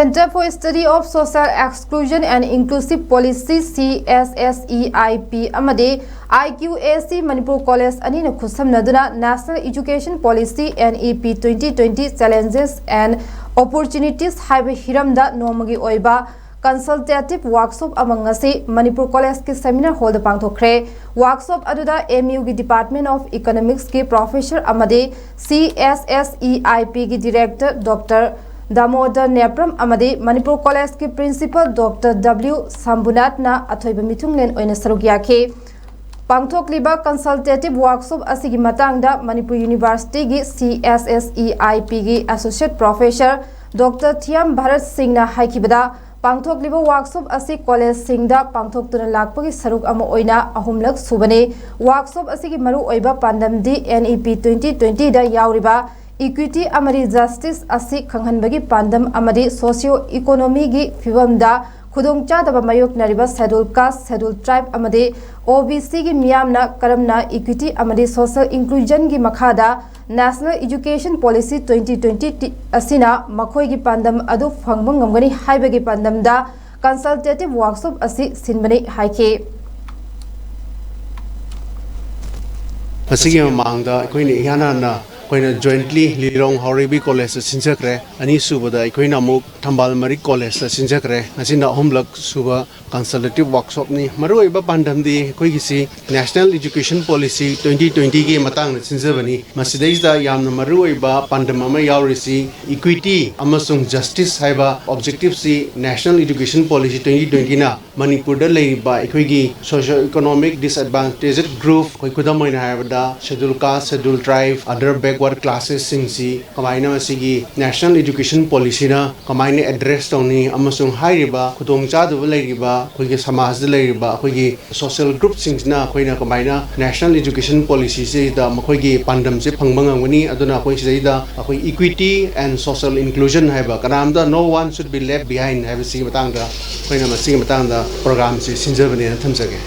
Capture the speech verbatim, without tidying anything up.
Centre for Study of Social Exclusion and Inclusive Policy, C S S E I P, ꯑꯃꯗꯤ I Q A C Manipur college ꯑꯅꯤꯅ ꯈꯨꯠꯁꯝꯅꯗꯨꯅ National Education Policy, N E P twenty twenty Challenges and Opportunities ꯍꯥꯏꯕ ꯍꯤꯔꯝꯗ ꯅꯣꯡꯃꯒꯤ ꯑꯣꯏꯕ consultative workshop ꯑꯃ ꯉꯁꯤ ꯃꯅꯤꯄꯨꯔ ꯀꯣꯂꯦꯖꯀꯤ seminar hall ꯗ ꯄꯥꯡꯊꯣꯛꯈ꯭ꯔꯦ꯫ Workshop ꯑꯗꯨꯗ M U ꯒꯤ Department of Economics ꯀꯤ professor ꯑꯃꯗꯤ C S S E I P ꯒꯤ director Doctor ꯗꯥꯃꯣꯗꯔ ꯅꯦꯄ꯭ꯔꯝ ꯑꯃꯗꯤ ꯃꯅꯤꯄꯨꯔ ꯀꯣꯂꯦꯖꯀꯤ principal Doctor W ꯁꯝꯕꯨꯅꯥꯊꯅ ꯑꯊꯣꯏꯕ ꯃꯤꯊꯨꯡꯂꯦꯟ ꯑꯣꯏꯅ ꯁꯔꯨꯛ ꯌꯥꯈꯤ꯫ ꯄꯥꯡꯊꯣꯛꯂꯤꯕ consultative workshop ꯑꯁꯤꯒꯤ ꯃꯇꯥꯡꯗ ꯃꯅꯤꯄꯨꯔ ꯌꯨꯅꯤꯚꯔꯁꯤꯇꯤꯒꯤ C S S E I P ꯒꯤ associate professor Doctor ꯊꯤꯌꯥꯝ ꯚꯥꯔꯠ ꯁꯤꯡꯅ ꯍꯥꯏꯈꯤꯕꯗ, ꯄꯥꯡꯊꯣꯛꯂꯤꯕ workshop ꯑꯁꯤ ꯀꯣꯂꯦꯖꯁꯤꯡꯗ ꯄꯥꯡꯊꯣꯛꯇꯨꯅ ꯂꯥꯛꯄꯒꯤ ꯁꯔꯨꯛ ꯑꯃ ꯑꯣꯏꯅ ꯑꯍꯨꯝꯂꯛ ꯁꯨꯕꯅꯤ꯫ Workshop ꯑꯁꯤꯒꯤ ꯃꯔꯨꯑꯣꯏꯕ ꯄꯥꯟꯗꯝꯗꯤ N E P twenty twenty ꯗ ꯌꯥꯎꯔꯤꯕ equity ꯑꯃꯗꯤ justice ꯑꯁꯤ ꯈꯪꯍꯟꯕꯒꯤ ꯄꯥꯟꯗꯝ ꯑꯃꯗꯤ socio economy ꯒꯤ ꯐꯤꯕꯝꯗ ꯈꯨꯗꯣꯡꯆꯥꯗꯕ ꯃꯥꯌꯣꯛꯅꯔꯤꯕ Schedule Caste, Schedule Tribe ꯑꯃꯗꯤ O B C ꯒꯤ ꯃꯤꯌꯥꯝꯅ ꯀꯔꯝꯅ equity ꯑꯃꯗꯤ social inclusion ꯒꯤ ꯃꯈꯥꯗ National Education Policy twenty twenty ꯑꯁꯤꯅ ꯃꯈꯣꯏꯒꯤ ꯄꯥꯟꯗꯝ ꯑꯗꯨ ꯐꯪꯕ ꯉꯝꯒꯅꯤ ꯍꯥꯏꯕꯒꯤ ꯄꯥꯟꯗꯝꯗ consultative workshop ꯑꯁꯤ ꯁꯤꯟꯕꯅꯤ ꯍꯥꯏꯈꯤ꯫ ꯃꯁꯤꯒꯤ ꯃꯃꯥꯡꯗ ꯑꯩꯈꯣꯏꯅ ꯏꯍꯥꯟ ꯍꯥꯟꯅ ꯑꯩꯈꯣꯏꯅ jointly ꯂꯤꯂꯣꯡ ꯍꯥꯎꯔꯩꯕꯤ ꯀꯣꯂꯦꯖꯇ ꯁꯤꯟꯖꯈ꯭ꯔꯦ꯫ ꯑꯅꯤꯁꯨꯕꯗ ꯑꯩꯈꯣꯏꯅ ꯑꯃꯨꯛ ꯊꯝꯕꯥꯜ ꯃꯔꯤꯛ ꯀꯣꯂꯦꯖꯇ ꯁꯤꯟꯖꯈ꯭ꯔꯦ꯫ ꯉꯁꯤꯅ ꯑꯍꯨꯝꯂꯛ ꯁꯨꯕ consultative workshop ꯅꯤ꯫ ꯃꯔꯨꯑꯣꯏꯕ ꯄꯥꯟꯗꯝꯗꯤ ꯑꯩꯈꯣꯏꯒꯤꯁꯤ National Education Policy twenty twenty ꯒꯤ ꯃꯇꯥꯡꯗ ꯁꯤꯟꯖꯕꯅꯤ꯫ ꯃꯁꯤꯗꯩꯁꯤꯗ ꯌꯥꯝꯅ ꯃꯔꯨꯑꯣꯏꯕ ꯄꯥꯟꯗꯝ ꯑꯃ ꯌꯥꯎꯔꯤꯁꯤ equity ꯑꯃꯁꯨꯡ justice ꯍꯥꯏꯕ objective ꯁꯤ National Education Policy twenty twenty ꯅ ꯃꯅꯤꯄꯨꯔꯗ ꯂꯩꯔꯤꯕ ꯑꯩꯈꯣꯏꯒꯤ socio economic disadvantaged group, ꯑꯩꯈꯣꯏ ꯈꯨꯗꯝ ꯑꯣꯏꯅ ꯍꯥꯏꯔꯕꯗ Schedule Caste, Schedule Tribe, other backward classes ꯁꯤꯡꯁꯤ ꯀꯃꯥꯏꯅ ꯃꯁꯤꯒꯤ National Education Policy ꯅ ꯀꯃꯥꯏꯅ address ꯇꯧꯅꯤ ꯑꯃꯁꯨꯡ ꯍꯥꯏꯔꯤꯕ ꯈꯨꯗꯣꯡꯆꯥꯗꯕ ꯂꯩꯔꯤꯕ ꯑꯩꯈꯣꯏꯒꯤ ꯁꯃꯥꯖꯗ ꯂꯩꯔꯤꯕ ꯑꯩꯈꯣꯏꯒꯤ social group ꯁꯤꯡꯁꯤꯅ ꯑꯩꯈꯣꯏꯅ ꯀꯃꯥꯏꯅ National Education Policy ꯁꯤꯗ ꯃꯈꯣꯏꯒꯤ ꯄꯥꯟꯗꯝꯁꯦ ꯐꯪꯕ ꯉꯝꯒꯅꯤ꯫ ꯑꯗꯨꯅ ꯑꯩꯈꯣꯏ ꯁꯤꯗꯩꯗ ꯑꯩꯈꯣꯏ equity and social inclusion ꯍꯥꯏꯕ, ꯀꯅꯥꯝꯇ, no one should be left behind ꯍꯥꯏꯕꯁꯤꯒꯤ ꯃꯇꯥꯡꯗ ꯑꯩꯈꯣꯏꯅ ꯃꯁꯤꯒꯤ ꯃꯇꯥꯡꯗ program ꯁꯤ ꯁꯤꯟꯖꯕꯅꯦꯅ ꯊꯝꯖꯒꯦ꯫